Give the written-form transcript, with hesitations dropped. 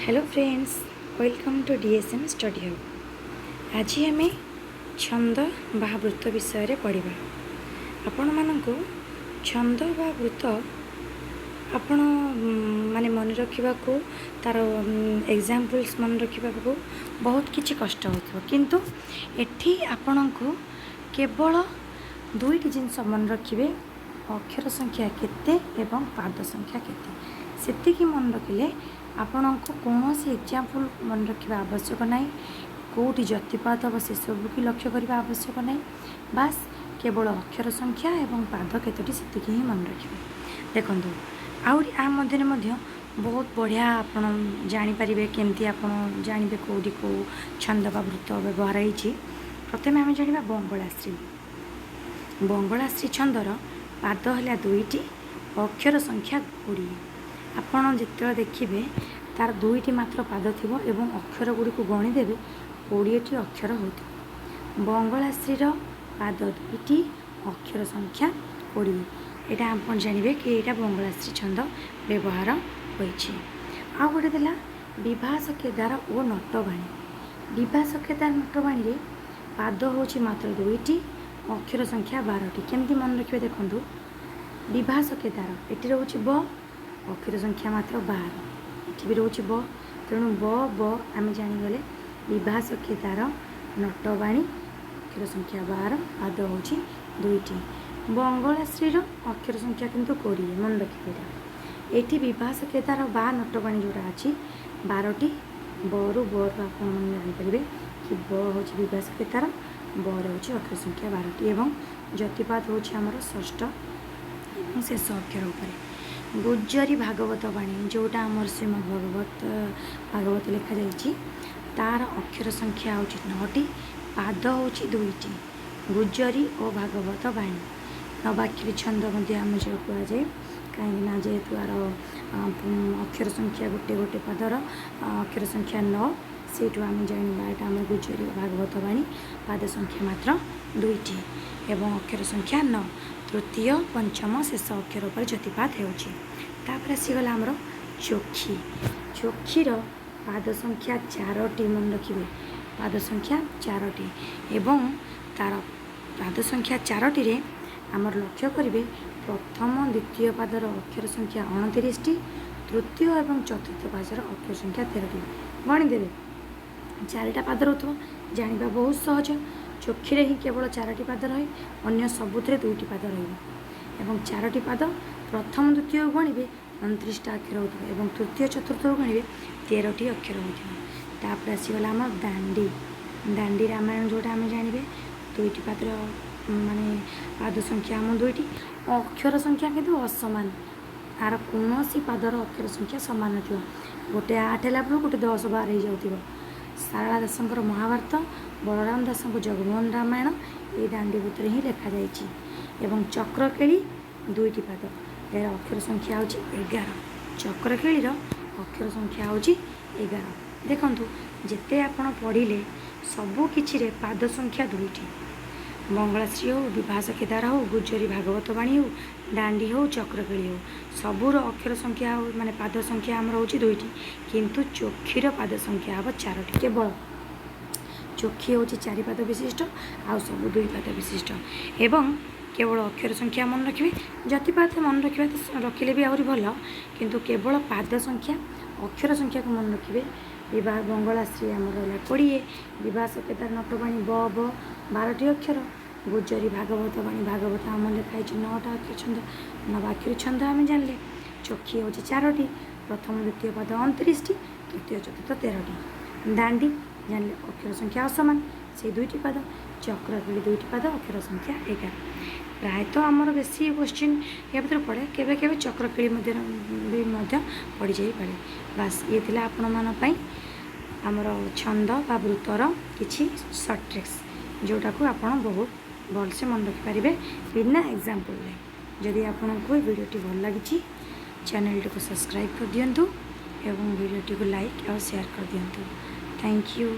Hello friends, welcome to DSM Study Hub. ଆଜି ଆମେ ଛନ୍ଦ ବା ବୃତ୍ତ ବିଷୟରେ ପଢ଼ିବା। ଆପଣମାନଙ୍କୁ ଛନ୍ଦ ବା ବୃତ୍ତ ଆପଣ ମାନେ ମନେ ରଖିବାକୁ, ତା'ର ଏକ୍ଜାମ୍ପଲ୍ସ ମନେ ରଖିବାକୁ ବହୁତ କିଛି କଷ୍ଟ ହେଉଥିବ। କିନ୍ତୁ ଏଠି ଆପଣଙ୍କୁ କେବଳ ଦୁଇଟି ଜିନିଷ ମନେ ରଖିବେ, ଅକ୍ଷର ସଂଖ୍ୟା କେତେ ଏବଂ ପାଦ ସଂଖ୍ୟା କେତେ। ସେତିକି ମନେ ରଖିଲେ ଆପଣଙ୍କୁ କୌଣସି ଏକ୍ଜାମ୍ପଲ୍ ମନେ ରଖିବା ଆବଶ୍ୟକ ନାହିଁ। କେଉଁଠି ଯତିପାତ ହେବ, ସେସବୁ ବି ଲକ୍ଷ୍ୟ କରିବା ଆବଶ୍ୟକ ନାହିଁ। ବାସ୍, କେବଳ ଅକ୍ଷର ସଂଖ୍ୟା ଏବଂ ପାଦ କେତୋଟି, ସେତିକି ହିଁ ମନେ ରଖିବେ। ଦେଖନ୍ତୁ, ଆହୁରି ଆ ମଧ୍ୟରେ ମଧ୍ୟ ବହୁତ ବଢ଼ିଆ ଆପଣ ଜାଣିପାରିବେ, କେମିତି ଆପଣ ଜାଣିବେ କେଉଁଠି କେଉଁ ଛନ୍ଦ ବା ବୃତ୍ତ ବ୍ୟବହାର ହେଇଛି। ପ୍ରଥମେ ଆମେ ଜାଣିବା ବଙ୍ଗଳାଶ୍ରୀ। ବଙ୍ଗଳାଶ୍ରୀ ଛନ୍ଦର ପାଦ ହେଲା ଦୁଇଟି, ଅକ୍ଷର ସଂଖ୍ୟା 20। ଆପଣ ଯେତେବେଳେ ଦେଖିବେ ତାର ଦୁଇଟି ମାତ୍ର ପାଦ ଥିବ ଏବଂ ଅକ୍ଷର ଗୁଡ଼ିକୁ ଗଣିଦେବେ, 20ଟି ଅକ୍ଷର ହେଉଥିବ। ବଙ୍ଗଳାଶ୍ରୀର ପାଦ ଦୁଇଟି, ଅକ୍ଷର ସଂଖ୍ୟା 20। ଏଇଟା ଆପଣ ଜାଣିବେ କି ଏଇଟା ବଙ୍ଗଳାଶ୍ରୀ ଛନ୍ଦ ବ୍ୟବହାର ହୋଇଛି। ଆଉ ଗୋଟେ ଥିଲା ବିଭାସ କେଦାର ଓ ନଟବାଣୀ। ବିଭାସ କେଦାର ନଟବାଣୀରେ ପାଦ ହେଉଛି ମାତ୍ର ଦୁଇଟି, ଅକ୍ଷର ସଂଖ୍ୟା 12ଟି। କେମିତି ମନେ ରଖିବେ ଦେଖନ୍ତୁ। ବିଭାସ କେଦାର, ଏଠି ରହୁଛି ବ, ଅକ୍ଷର ସଂଖ୍ୟା ମାତ୍ର 12। ଏଠି ବି ରହୁଛି ବ, ତେଣୁ ବ ବ ଆମେ ଜାଣିଗଲେ ବିଭାସ କେଦାର ନଟବାଣୀ, ଅକ୍ଷର ସଂଖ୍ୟା 12, ପାଦ ହେଉଛି ଦୁଇଟି। ବଙ୍ଗଳାଶ୍ରୀର ଅକ୍ଷର ସଂଖ୍ୟା କିନ୍ତୁ 20, ମନେ ରଖିବେ ଏଇଟା। ଏଠି ବିଭାସ କେଦାର ବା ନଟବାଣୀ ଯେଉଁଟା ଅଛି 12ଟି, ବରୁ ବରୁ ଆପଣମାନେ ଜାଣିପାରିବେ କି ବ ହେଉଛି ବିଭାସ କେଦାର, ବରେ ହେଉଛି ଅକ୍ଷର ସଂଖ୍ୟା 12ଟି ଏବଂ ଯତିପାତ ହେଉଛି ଆମର ଷଷ୍ଠ ଏବଂ ଶେଷ ଅକ୍ଷର ଉପରେ। ଗୁଜ୍ଜରୀ ଭାଗବତ ବାଣୀ, ଯେଉଁଟା ଆମର ଶ୍ରୀମଦ୍ ଭାଗବତ ଲେଖାଯାଇଛି, ତାର ଅକ୍ଷର ସଂଖ୍ୟା ହେଉଛି ନଅଟି, ପାଦ ହେଉଛି ଦୁଇଟି। ଗୁଜ୍ଜରୀ ଓ ଭାଗବତ ବାଣୀ ନବାକ୍ଷରୀ ଛନ୍ଦ ମଧ୍ୟ ଆମେ ଯେଉଁ କୁହାଯାଏ, କାହିଁକିନା ଯେହେତୁ ଆର ଅକ୍ଷର ସଂଖ୍ୟା ଗୋଟେ ଗୋଟେ ପାଦର ଅକ୍ଷର ସଂଖ୍ୟା ନଅ, ସେଇଠୁ ଆମେ ଜାଣିବା ଏଇଟା ଆମର ଗୁଜ୍ଜରୀ ଓ ଭାଗବତ ବାଣୀ। ପାଦ ସଂଖ୍ୟା ମାତ୍ର ଦୁଇଟି ଏବଂ ଅକ୍ଷର ସଂଖ୍ୟା ନଅ। ତୃତୀୟ, ପଞ୍ଚମ, ଶେଷ ଅକ୍ଷର ଉପରେ ଯତିପାତ ହେଉଛି। ତାପରେ ଆସିଗଲା ଆମର ଚୋଖୀ। ଚୋଖୀର ପାଦ ସଂଖ୍ୟା ଚାରୋଟି, ମନେ ରଖିବେ, ପାଦ ସଂଖ୍ୟା ଚାରୋଟି ଏବଂ ତାର ପାଦ ସଂଖ୍ୟା ଚାରୋଟିରେ ଆମର ଲକ୍ଷ୍ୟ କରିବେ, ପ୍ରଥମ ଦ୍ୱିତୀୟ ପାଦର ଅକ୍ଷର ସଂଖ୍ୟା 29ଟି, ତୃତୀୟ ଏବଂ ଚତୁର୍ଥ ପାଦର ଅକ୍ଷର ସଂଖ୍ୟା 13ଟି। ଗଣିଦେବେ, ଚାରିଟା ପାଦ ରହୁଥିବ, ଜାଣିବା ବହୁତ ସହଜ। ଚୋଖିରେ ହିଁ କେବଳ ଚାରୋଟି ପାଦ ରହେ, ଅନ୍ୟ ସବୁଥିରେ ଦୁଇଟି ପାଦ ରହିବ। ଏବଂ ଚାରୋଟି ପାଦ, ପ୍ରଥମ ଦ୍ୱିତୀୟକୁ ଗଣିବେ, 29ଟା ଅକ୍ଷର ହେଉଥିବ ଏବଂ ତୃତୀୟ ଚତୁର୍ଥକୁ ଗଣିବେ, 13ଟି ଅକ୍ଷର ହେଉଥିବ। ତାପରେ ଆସିଗଲା ଆମର ଦାଣ୍ଡି। ଦାଣ୍ଡି ରାମାୟଣ ଯେଉଁଟା ଆମେ ଜାଣିବେ, ଦୁଇଟି ପାଦର, ମାନେ ପାଦ ସଂଖ୍ୟା ଆମ ଦୁଇଟି, ଅକ୍ଷର ସଂଖ୍ୟା କିନ୍ତୁ ଅସମାନ। ତାର କୌଣସି ପାଦର ଅକ୍ଷର ସଂଖ୍ୟା ସମାନ ନଥିବ। ଗୋଟେ 8 ହେଲା ବେଳକୁ ଗୋଟେ 10 12 ହେଇଯାଉଥିବ। ସାରଳା ଦାସଙ୍କର ମହାଭାରତ, ବଳରାମ ଦାସଙ୍କ ଜଗମୋହନ ରାମାୟଣ ଏଇ ଦାଣ୍ଡି ଭିତରେ ହିଁ ଲେଖାଯାଇଛି। ଏବଂ ଚକ୍ରକେଳି ଦୁଇଟି ପାଦ, ଏହାର ଅକ୍ଷର ସଂଖ୍ୟା ହେଉଛି 11। ଚକ୍ରକେଳିର ଅକ୍ଷର ସଂଖ୍ୟା ହେଉଛି 11। ଦେଖନ୍ତୁ, ଯେତେ ଆପଣ ପଢ଼ିଲେ ସବୁ କିଛିରେ ପାଦ ସଂଖ୍ୟା ଦୁଇଟି। ମଙ୍ଗଳାଶ୍ରୀ ହେଉ, ବିଭାସ କେଦାର ହେଉ, ଗୁଜରୀ ଭାଗବତ ବାଣୀ ହେଉ, ଦାଣ୍ଡି ହେଉ, ଚକ୍ରକେଳି ହେଉ, ସବୁର ଅକ୍ଷର ସଂଖ୍ୟା ହେଉ, ମାନେ ପାଦ ସଂଖ୍ୟା ଆମର ହେଉଛି ଦୁଇଟି। କିନ୍ତୁ ଚୋଖିର ପାଦ ସଂଖ୍ୟା ହେବ ଚାରୋଟି। କେବଳ ଚୋଖି ହେଉଛି ଚାରି ପାଦ ବିଶିଷ୍ଟ, ଆଉ ସବୁ ଦୁଇ ପାଦ ବିଶିଷ୍ଟ। ଏବଂ କେବଳ ଅକ୍ଷର ସଂଖ୍ୟା ମନେ ରଖିବେ। ଯତିପାତ ମନେ ରଖିବା ତ ରଖିଲେ ବି ଆହୁରି ଭଲ, କିନ୍ତୁ କେବଳ ପାଦ ସଂଖ୍ୟା, ଅକ୍ଷର ସଂଖ୍ୟାକୁ ମନେ ରଖିବେ। ବିବାହ ବଙ୍ଗଳାଶ୍ରୀ ଆମର ହେଲା 20, ବିବାହ କେଦାର ନଟବାଣୀ ବ ବ 12ଟି ଅକ୍ଷର, ଗୁଜରୀ ଭାଗବତ ବାଣୀ, ଭାଗବତ ଆମର ଲେଖା ହେଇଛି ନଅଟା ଅକ୍ଷର ଛନ୍ଦ, ନବାକ୍ଷରୀ ଛନ୍ଦ ଆମେ ଜାଣିଲେ। ଚୋଖି ହେଉଛି ଚାରୋଟି, ପ୍ରଥମ ଦ୍ୱିତୀୟ ପାଦ 29ଟି, ତୃତୀୟ ଚତୁର୍ଥ 13ଟି। ଦାଣ୍ଡି ଜାଣିଲେ ଅକ୍ଷର ସଂଖ୍ୟା ଅସମାନ, ସେଇ ଦୁଇଟି ପାଦ। ଚକ୍ରକେଳି ଦୁଇଟି ପାଦ, ଅକ୍ଷର ସଂଖ୍ୟା 11। ପ୍ରାୟତଃ ଆମର ବେଶୀ କୋଶ୍ଚିନ୍ ୟା ଭିତରେ ପଡ଼େ, କେବେ କେବେ ଚକ୍ରକେଳି ମଧ୍ୟ ବି ମଧ୍ୟ ପଡ଼ିଯାଇପାରେ। ବାସ୍, ଇଏ ଥିଲା ଆପଣମାନଙ୍କ ପାଇଁ ଆମର ଛନ୍ଦ ବା ବୃତ୍ତର କିଛି ସର୍ଟ ଟ୍ରିକ୍ସ, ଯେଉଁଟାକୁ ଆପଣ ବହୁତ ଭଲସେ ମନେ ରଖିପାରିବେ ବିନା ଏକ୍ଜାମ୍ପଲ୍ରେ। ଯଦି ଆପଣଙ୍କୁ ଏ ଭିଡ଼ିଓଟି ଭଲ ଲାଗିଛି, ଚ୍ୟାନେଲଟିକୁ ସବସ୍କ୍ରାଇବ୍ କରିଦିଅନ୍ତୁ ଏବଂ ଭିଡ଼ିଓଟିକୁ ଲାଇକ୍ ଆଉ ସେୟାର କରିଦିଅନ୍ତୁ। Thank you.